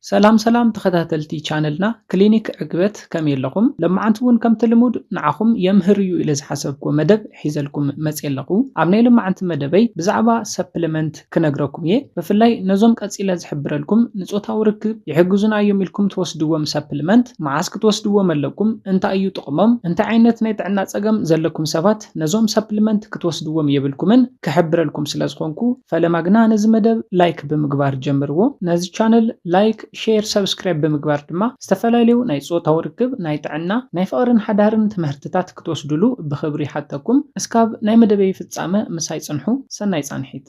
ሰላም ሰላም ተኸታተልቲ ቻነልና ክሊኒክ ዕግበት፣ ከመይ ኣለኹም? ለማዓንቲ እውን ከምቲ ልሙድ ንዓኹም የምህር እዩ ኢለ ዝሓሰብኩዎ መደብ ሒዘልኩም መፅየ ኣለኹ። ኣብ ናይ ለማዓንቲ መደበይ ብዛዕባ ሰፕሊመንት ክነግረኩም እየ። ብፍላይ ነዞም ቀፂለ ዝሕብረልኩም ንፆታዊ ርክብ ይሕግዙና እዮም ኢልኩም ትወስድዎም ሰፕሊመንት መዓስ ክትወስድዎም ኣለኩም፣ እንታይ እዩ ጥቕሞም፣ እንታይ ዓይነት ናይ ጥዕና ፀገም ዘለኩም ሰባት ነዞም ሰፕሊመንት ክትወስድዎም የብልኩምን ክሕብረልኩም ስለ ዝኾንኩ፣ ፈለማ ግና ነዚ መደብ ላይክ ብምግባር ጀምርዎ። ነዚ ቻነል ላይክ፣ ሼር፣ ሰብስክራይብ ብምግባር ድማ ዝተፈላለዩ ናይ ፆታዊ ርክብ፣ ናይ ጥዕና፣ ናይ ፍቕርን ሓዳርን ትምህርትታት ክትወስድሉ ብኽብሪ ይሓተኩም። እስካብ ናይ መደበይ ፍጻመ ምሳይ ጽንሑ። ሰናይ ጻንሒት።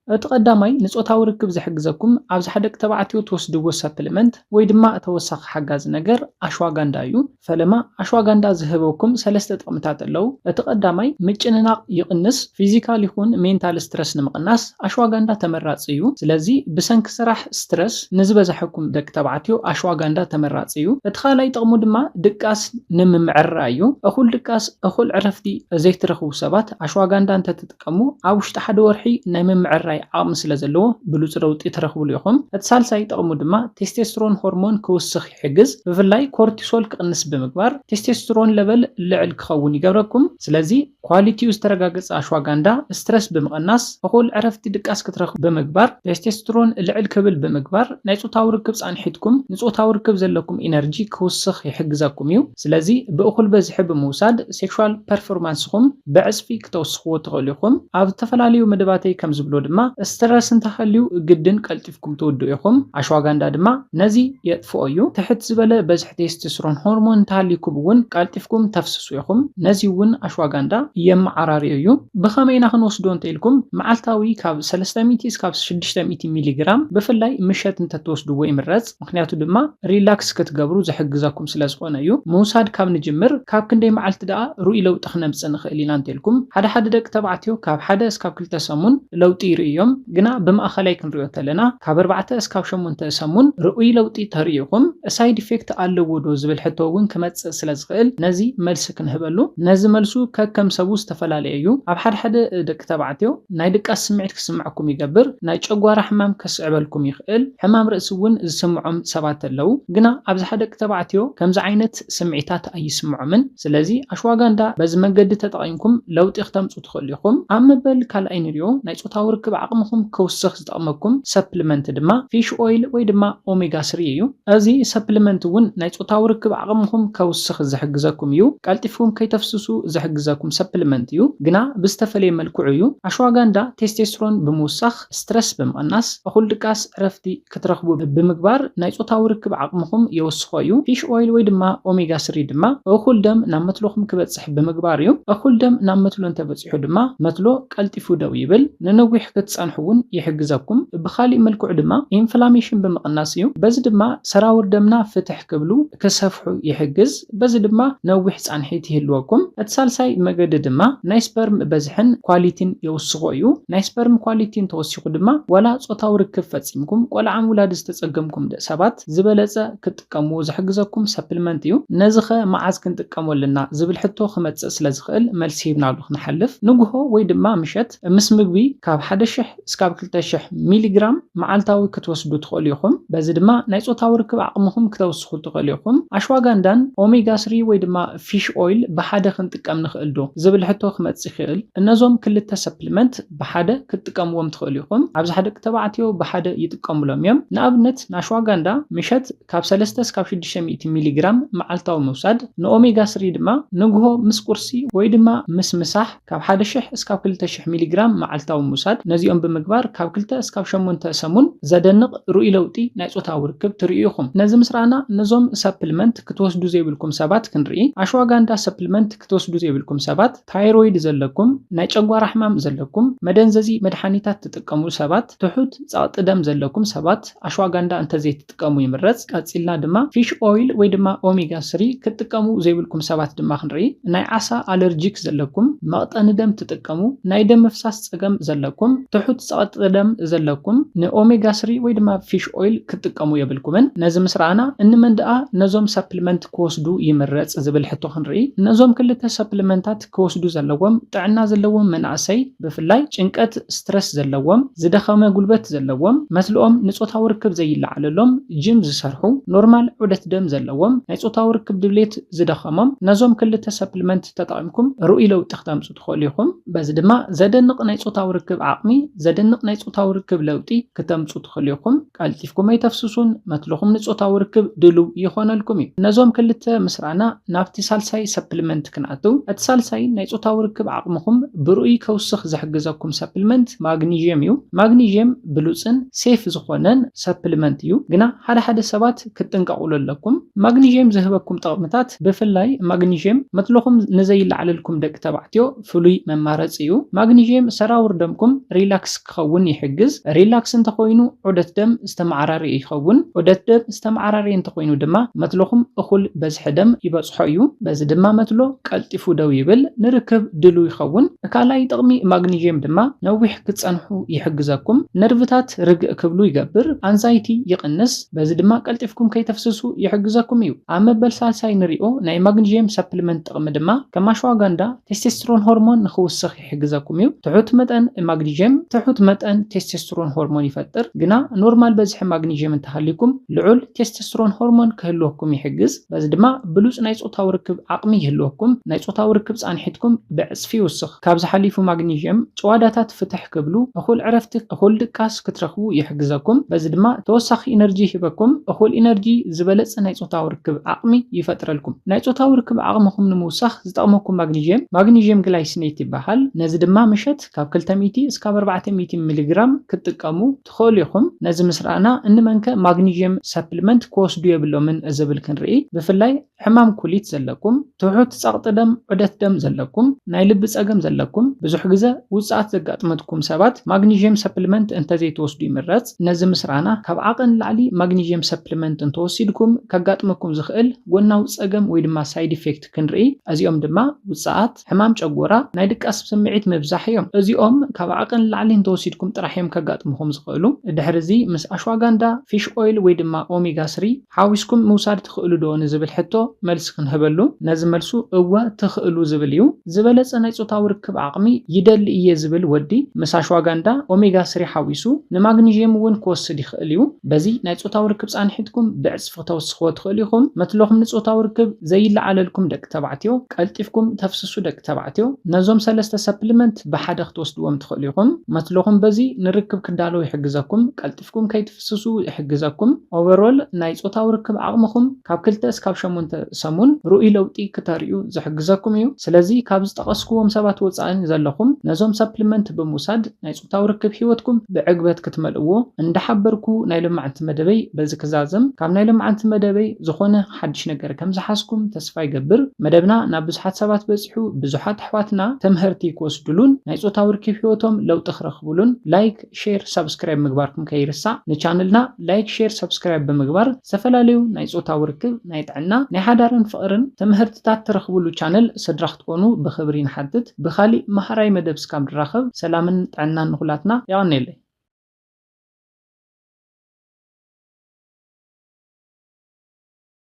እቲ ቀዳማይ ንጾታዊ ርክብ ዝሕግዘኩም ኣብዚ ሓደ ደቂ ተባዕትዮ ትወስድዎ ሰፕሊመንት ወይ ድማ ተወሳኺ ሓጋዚ ነገር ኣሽዋጋንዳ እዩ። ፈለማ ኣሽዋጋንዳ ዝህበኩም ሰለስተ ጥቕምታት ኣለዉ። እቲ ቀዳማይ ምጭንናቕ ይቕንስ፣ ፊዚካል ይኹን ሜንታል ስትረስ ንምቕናስ ኣሽዋጋንዳ ተመራጺ እዩ። ስለዚ ብሰንኪ ስራሕ ስትረስ ንዝበዝሐኩም ደቂ ተባዕትዮ ኣሽዋጋንዳ ተመራጺ እዩ። እቲ ካልኣይ ጥቕሙ ድማ ድቃስ ንምምዕራይ እዩ። እኹል ድቃስ፣ እኹል ዕረፍቲ ዘይትረኽቡ ሰባት ኣሽዋጋንዳ እንተትጥቀሙ ኣብ ውሽጢ ሓደ ወርሒ ናይ ምምዕራይ ዓቕሚ ስለ ዘለዎ ብሉጽ ለውጢ ትረኽብሉ ኢኹም። እቲ ሳልሳይ ጥቕሙ ድማ ቴስቴስትሮን ሆርሞን ክውስኽ ይሕግዝ። ብፍላይ ኮርቲሶል ክቕንስ ብምግባር ቴስቴስትሮን ለቨል ልዕል ክኸውን ይገብረኩም። ስለዚ ኳሊቲኡ ዝተረጋገጸ ኣሽዋጋንዳ ስትረስ ብምቕናስ፣ እኹል ዕረፍቲ ድቃስ ክትረኽቡ ብምግባር፣ ቴስቴስትሮን ልዕል ክብል ብምግባር፣ ናይ ጾታዊ ርክብ ጻንሒትኩም ንጾታዊ ርክብ ዘለኩም ኢነርጂ ክውስኽ ይሕግዘኩም እዩ። ስለዚ ብእኹል በዝሒ ብምውሳድ ሴክሹዋል ፐርፎርማንስኹም ብዕጽፊ ክተውስኽዎ ትኽእሉ ኢኹም። ኣብ ዝተፈላለዩ መደባተይ ከም ዝብሎ ድማ ስትረስ እንተሃልዩ ግድን ቀልጢፍኩም ትውድኡ ኢኹም። ኣሽዋጋንዳ ድማ ነዚ የጥፍኦ እዩ። ትሕት ዝበለ በዝሒ ቴስቴስትሮን ሆርሞን እንተሃልዩኩም እውን ቀልጢፍኩም ተፍስሱ ኢኹም። ነዚ እውን ኣሽዋጋንዳ የመዓራርዮ እዩ። ብኸመይ ኢና ክንወስዶ እንተኢልኩም፣ መዓልታዊ ካብ ሰለስተ ሚእቲ እስካብ ሽዱሽተ ሚእቲ ሚሊግራም፣ ብፍላይ ምሸት እንተትወስድዎ ይምረጽ። ምኽንያቱ ድማ ሪላክስ ክትገብሩ ዝሕግዘኩም ስለ ዝኾነ እዩ። ምውሳድ ካብ ንጅምር፣ ካብ ክንደይ መዓልቲ ደኣ ርኡይ ለውጢ ክነምጽእ ንኽእል ኢና እንተኢልኩም፣ ሓደ ሓደ ደቂ ተባዕትዮ ካብ ሓደ እስካብ ክልተ ሰሙን ለውጢ ይርእዩ እዮም። ግና ብማእኸላይ ክንሪኦ እንተለና፣ ካብ ኣርባዕተ እስካብ ሸሞንተ ሰሙን ርኡይ ለውጢ ተርእዩኹም፣ ሳይድ ኢፌክት ኣለዎ ዶ ዝብል ሕቶ እውን ክመጽእ ስለ ዝኽእል፣ ነዚ መልሲ ክንህበሉ። ነዚ መልሱ ከከም ሰቡ ዝተፈላለየ እዩ። ኣብ ሓደ ሓደ ደቂ ተባዕትዮ ናይ ድቃስ ስምዒት ክስምዐኩም ይገብር፣ ናይ ጨጓራ ሕማም ከስዕበልኩም ይኽእል፣ ሕማም ርእሲ እውን ዝስምዖም ሰባት ኣለዉ። ግና ኣብዝሓ ደቂ ተባዕትዮ ከምዚ ዓይነት ስምዒታት ኣይስምዖምን። ስለዚ ኣሽዋጋንዳ በዚ መንገዲ ተጠቒምኩም ለውጢ ክተምጹ ትኽእሉ ኢኹም። ኣብ መበል ካልኣይ ንሪኦ፣ ናይ ጾታዊ ርክብ ዓቕምኹም ከውስኽ ዝጠቕመኩም ሰፕሊመንት ድማ ፊሽ ኦይል ወይ ድማ ኦሜጋ ስሪ እዩ። እዚ ሰፕሊመንት እውን ናይ ጾታዊ ርክብ ዓቕምኹም ከውስኽ ዝሕግዘኩም እዩ። ቀልጢፍኩም ከይተፍስሱ ዝሕግዘኩም ሰፕሊመንት እዩ፣ ግና ብዝተፈለየ መልክዑ እዩ። ኣሽዋጋንዳ ቴስቴስትሮን ብምውሳኽ፣ ስትረስ ብምቕናስ፣ እኹል ድቃስ ዕረፍቲ ክትረኽቡ ብምግባር ናይ ጾታዊ ርክብ ዓቕምኹም የወስኾ እዩ። ፊሽ ኦይል ወይ ድማ ኦሜጋ ስሪ ድማ እኹል ደም ናብ መትሎኹም ክበጽሕ ብምግባር እዩ። እኹል ደም ናብ መትሎ እንተበጺሑ ድማ መትሎ ቀልጢፉ ደው ይብል። ንነዊሕ ክትጸንሑ እውን ይሕግዘኩም። ብኻሊእ መልክዑ ድማ ኢንፍላሜሽን ብምቕናስ እዩ። በዚ ድማ ሰራውር ደምና ፍትሕ ክብሉ ክሰፍሑ ይሕግዝ። በዚ ድማ ነዊሕ ጻንሒት ይህልወኩም። እቲ ሳልሳይ መገዲ ድማ ናይ ስፐርም በዝሕን ኳሊቲን የውስኾ እዩ። ናይ ስፐርም ኳሊቲ እንተወሲኹ ድማ ዋላ ጾታዊ ርክብ ፈጺምኩም ቆልዓ ምውላድ ዝተጸገምኩም ደ-፣ ሰባት ዝበለጸ ክትጥቀምዎ ዝሕግዘኩም ሰፕሊመንት እዩ። ነዚ ኸ መዓዝ ክንጥቀሞ ኣለና ዝብል ሕቶ ክመጽእ ስለ ዝኽእል መልሲ ሂብናሉ ክንሓልፍ። ንግሆ ወይ ድማ ምሸት ምስ ምግቢ ካብ ሓደ ሽሕ እስካብ ክልተ ሽሕ ሚሊግራም መዓልታዊ ክትወስዱ ትኽእሉ ኢኹም። በዚ ድማ ናይ ጾታዊ ርክብ ዓቕምኹም ክተውስኹ ትኽእሉ ኢኹም። ኣሽዋጋንዳን ኦሜጋ ስሪ ወይ ድማ ፊሽ ኦይል ብሓደ ክንጥቀም ንኽእል ዶ ዝብል ሕቶ ክመጽእ ይኽእል። እነዞም ክልተ ሰፕሊመንት ብሓደ ክትጥቀምዎም ትኽእሉ ኢኹም። ኣብዝሓ ደቂ ተባዕትዮ ብሓደ ይጥቀሙሎም እዮም። ንኣብነት ንኣሽዋጋንዳ ምሸት ካብ ሰለስተ እስካብ ሽዱሽተ ሚእቲ ሚሊግራም መዓልታዊ ምውሳድ፣ ንኦሜጋ ስሪ ድማ ንግሆ ምስ ቁርሲ ወይ ድማ ምስ ምሳሕ ካብ ሓደ ሽሕ እስካብ ክልተ ሽሕ ሚሊግራም መዓልታዊ ምውሳድ። ነዚኦም ብምግባር ካብ ክልተ እስካብ ሸሞንተ ሰሙን ዘደንቕ ርኡይ ለውጢ ናይ ጾታዊ ርክብ ትርእዩ ኢኹም። ነዚ ምስ ረኣና፣ ነዞም ሰፕሊመንት ክትወስዱ ዘይብልኩም ሰባት ክንርኢ። ኣሽዋጋንዳ ሰፕሊመንት ክትወስዱ ዘይብልኩም ሰባት፣ ታይሮይድ ዘለኩም፣ ናይ ጨጓራ ሕማም ዘለኩም፣ መደንዘዚ መድሓኒታት ትጥቀሙ ሰባት፣ ትሑት ጸቕጢ ደም ዘለኩም ሰባት ኣሽዋጋንዳ እንተዘይትጥቀሙ ይምረጽ። ቀጺልና ድማ ፊሽ ኦይል ወይ ድማ ኦሜጋ ስሪ ክትጥቀሙ ዘይብልኩም ሰባት ድማ ክንርኢ። ናይ ዓሳ ኣለርጂክ ዘለኩም፣ መቕጠኒ ደም ትጥቀሙ፣ ናይ ደም ምፍሳስ ጸገም ዘለኩም፣ ትሑት ጸቕጢ ደም ዘለኩም ንኦሜጋ ስሪ ወይ ድማ ፊሽ ኦይል ክትጥቀሙ የብልኩምን። ነዚ ምስ ረኣና እንመን ደኣ ነዞም ሰፕልመንት ክወስዱ ይምረጽ ዝብል ሕቶ ክንርኢ። ነዞም ክልተ ሰፕልመንታት ክወስዱ ዘለዎም ጥዕና ዘለዎም መናእሰይ ብፍላይ ጭንቀት፣ ስትረስ ዘለዎም፣ ዝደኸመ ጉልበት ዘለዎም፣ መስልኦም ንጾታዊ ርክብ ዘይለዓለሎም፣ ጅም ዝሰርሑ፣ ኖርማል ዑደት ደም ዘለዎም፣ ናይ ጾታዊ ርክብ ድሌት ዝደኸሞም፣ ነዞም ክልተ ሰፕልመንት ተጠቒምኩም ርኡይ ለውጢ ክተምጹ ትኽእሉ ኢኹም። በዚ ድማ ዘደንቕ ናይ ጾታዊ ርክብ ዓቕሚ፣ ዘደንቕ ናይ ጾታዊ ርክብ ለውጢ ክተምጹ ትኽእሉ ኢኹም። ቀልጢፍኩም ኣይተፍስሱን፣ መትልኹም ንጾታዊ ርክብ ድሉው ይኾነልኩም እዩ። ነዞም ክልተ ምስ ረኣና ናብቲ ሳልሳይ ሰፕልመንት ክንኣትው። እቲ ሳልሳይ ናይ ጾታዊ ርክብ ዓቕምኹም ብርኡይ ከውስኽ ዝሕግዘኩም ሰፕልመንት ማግኒዥየም እዩ። ማግኒዥየም ብሉጽን ሴፍ ዝኾነን ሰፕልመንት እዩ። ግና ሓደ ሓደ ሰባት ክትጥንቀቑሉ ኣለኩም። ማግኒዥየም ዝህበኩም ጥቕምታት፣ ብፍላይ ማግኒዥየም መትልኹም ንዘይለዓለልኩም ደቂ ተባዕትዮ ፍሉይ መማረጺ እዩ። ማግኒዥየም ሰራውር ደምኩም ሪላክስ ክኸውን ይሕግዝ። ሪላክስ እንተኾይኑ ዑደት ደም ዝተመዓራረየ ይኸውን። ዑደት ደም ዝተመዓራረየ እንተኾይኑ ድማ መትልኹም እኹል በዝሒ ደም ይበጽሖ እዩ። በዚ ድማ መትሎ ቀልጢፉ ደው ይብል፣ ንርክብ ድሉው ይኸውን። ካልኣይ ጥቕሚ ማግኒዥየም ድማ ነዊሕ ክትጸንሑ ይሕግዘኩም። ነርቭታት ርግእ ክብሉ ይገብር፣ ኣንዛይቲ ይቕንስ። በዚ ድማ ቀልጢፍኩም ከይተፍስሱ ይሕግዘኩም እዩ። ኣብ መበል ሳልሳይ ንሪኦ ናይ ማግኒዥየም ሰፕልመንት ጥቕሚ ድማ ከም ኣሽዋጋንዳ ቴስቴስትሮን ሆርሞን ንኽውስኽ ይሕግዘኩም እዩ። ትሑት መጠን ማግኒዥየም ትሑት መጠን ቴስቴስትሮን ሆርሞን ይፈጥር፣ ግና ኖርማል በዝሒ ማግኒዥየም እንተሃልዩኩም ልዑል ቴስቴስትሮን ሆርሞን ክህልወኩም ይሕግዝ። በዚ ድማ ብሉጽ ናይ ጾታዊ ርክብ ዓቕሚ ይህልወኩም። ናይ ጾታዊ ርክብ ጻንሒትኩም ብዕጽፊ ይውስኽ። ካብዚ ሓሊፉ ማግኒዥየም ጭዋዳታት ፍትሕ ክብሉ፣ እኹል ዕረፍቲ፣ እኹል ድቃስ ክትረኽቡ ይሕግዘኩም። በዚ ድማ ተወሳኺ ኢነርጂ ይህበኩም። እኹል ኢነርጂ ዝበለጸ ናይ ጾታዊ ርክብ ዓቕሚ ይፈጥረልኩም። ናይ ጾታዊ ርክብ ዓቕምኹም ንምውሳኽ ዝጠቕመኩም ማግኒዥየም፣ ማግኒዥየም ግላይሲኔት ይበሃል። ነዚ ድማ ምሸት ካብ ክልተ ሚእቲ እስካብ ኣርባዕተ ሚእቲ ሚሊግራም ክትጥቀሙ ትኽእሉ ኢኹም። ነዚ ምስ ረኣና እንመንከ ማግኒዥየም ሰፕልመንት ክወስዱ የብሎምን ዝብል ክንርኢ፣ ብፍላይ ሕማም ኩሊት ዘለኩም፣ ትሑት ጸቕጢ ደም፣ ዑደት ደም ዘለኩም፣ ናይ ልቢ ጸገም ዘለኩም፣ ብዙሕ ግዘ ውጽኣት ዘጋጥመትኩም ሰባት ማግኒዥየም ሰፕልመንት እንተዘይትወስዱ ይምረጽ። ነዚ ምስ ረኣና ካብ ዓቐን ንላዕሊ ማግኒዥየም ሰፕልመንት እንተወሲድኩም ከጋጥመኩም ዝኽእል ጎናዊ ጸገም ወይ ድማ ሳይድ ኢፌክት ክንርኢ፣ እዚኦም ድማ ውጽኣት፣ ሕማም ጨጎራ፣ ናይ ድቃስ ስምዒት ምብዛሕ እዮም። እዚኦም ካብ ዓቐን ንላዕሊ እንተወሲድኩም ጥራሕ እዮም ከጋጥምኹም ዝኽእሉ። ድሕሪ እዚ ምስ ኣሽዋጋንዳ፣ ፊሽ ኦይል ወይ ድማ ኦሜጋ ስሪ ሓዊስኩም ምውሳድ ትኽእሉ ዶ ንዝብል ሕቶ መልሲ ክንህበሉ፣ ነዚ መልሱ እወ ትኽእሉ ዝብል እዩ። ዝበለጸ ናይ ጾታዊ ርክብ ዓቕሚ ይደሊ እየ ዝብል ወዲ ምስ ኣሽዋጋንዳ፣ ኦሜጋ ስሪ ሓዊሱ ንማግኒዥየም እውን ክወስድ ይኽእል እዩ። በዚ ናይ ጾታዊ ርክብ ጻንሒትኩም ብዕጽፊ ክተውስኽዎ ትኽእሉ ኢኹም። መትለኹም ንጾታዊ ርክብ ዘይለዓለልኩም ደቂ ተባዕትዮ፣ ቀልጢፍኩም ተፍስሱ ደቂ ተባዕትዮ፣ ነዞም ሰለስተ ሰፕልመንት ብሓደ ክትወስድዎም ትኽእሉ ኢኹም። መትለኹም በዚ ንርክብ ክዳለዉ ይሕግዘኩም፣ ቀልጢፍኩም ከይትፍስሱ ይሕግዘኩም። ኦቨሮል ናይ ጾታዊ ርክብ ዓቕምኹም ካብ ክልተ እስካብ ሸሞንተ ሰሙን ርኡይ ለውጢ ክተርእዩ ዝሕግዘኩም እዩ። ስለዚ ካብ ዝጠቐስኩዎም ሰባት ወጻኢ ዘለኹም ነዞም ሰፕልመንት ብምውሳድ ናይ ጾታዊ ርክብ ህይወትኩም ብዕግበት ክትመልእዎ እንዳሓበርኩ ናይ ሎማዕንቲ መደበይ በዚ ክዛዝም። ካብ ናይ ሎማዕንቲ መደበይ ዝኾነ ሓድሽ ነገር ከም ዝሓዝኩም ተስፋ ይገብር። መደብና ናብ ብዙሓት ሰባት በጺሑ ብዙሓት ኣሕዋትና ትምህርቲ ክወስድሉን ናይ ጾታዊ ርክብ ህይወቶም ለውጢ ክረኽብሉን ላይክ፣ ሼር፣ ሳብስክራይብ ምግባርኩም ከይርሳዕ። ንቻነልና ላይክ፣ ሼር፣ ሳብስክራይብ ብምግባር ዝተፈላለዩ ናይ ጾታዊ ርክብ፣ ናይ ጥዕና፣ ናይ ሓዳርን ፍቕርን ትምህርትታት ትረኽብሉ ቻነል ስድራ ክትኮኑ ብኽብሪ ንሓትት። ብኻሊእ መሃራይ መደብ እስካብ ንራኸብ ሰላምን ጥዕናን ንኹላትና። የቐንየለይ።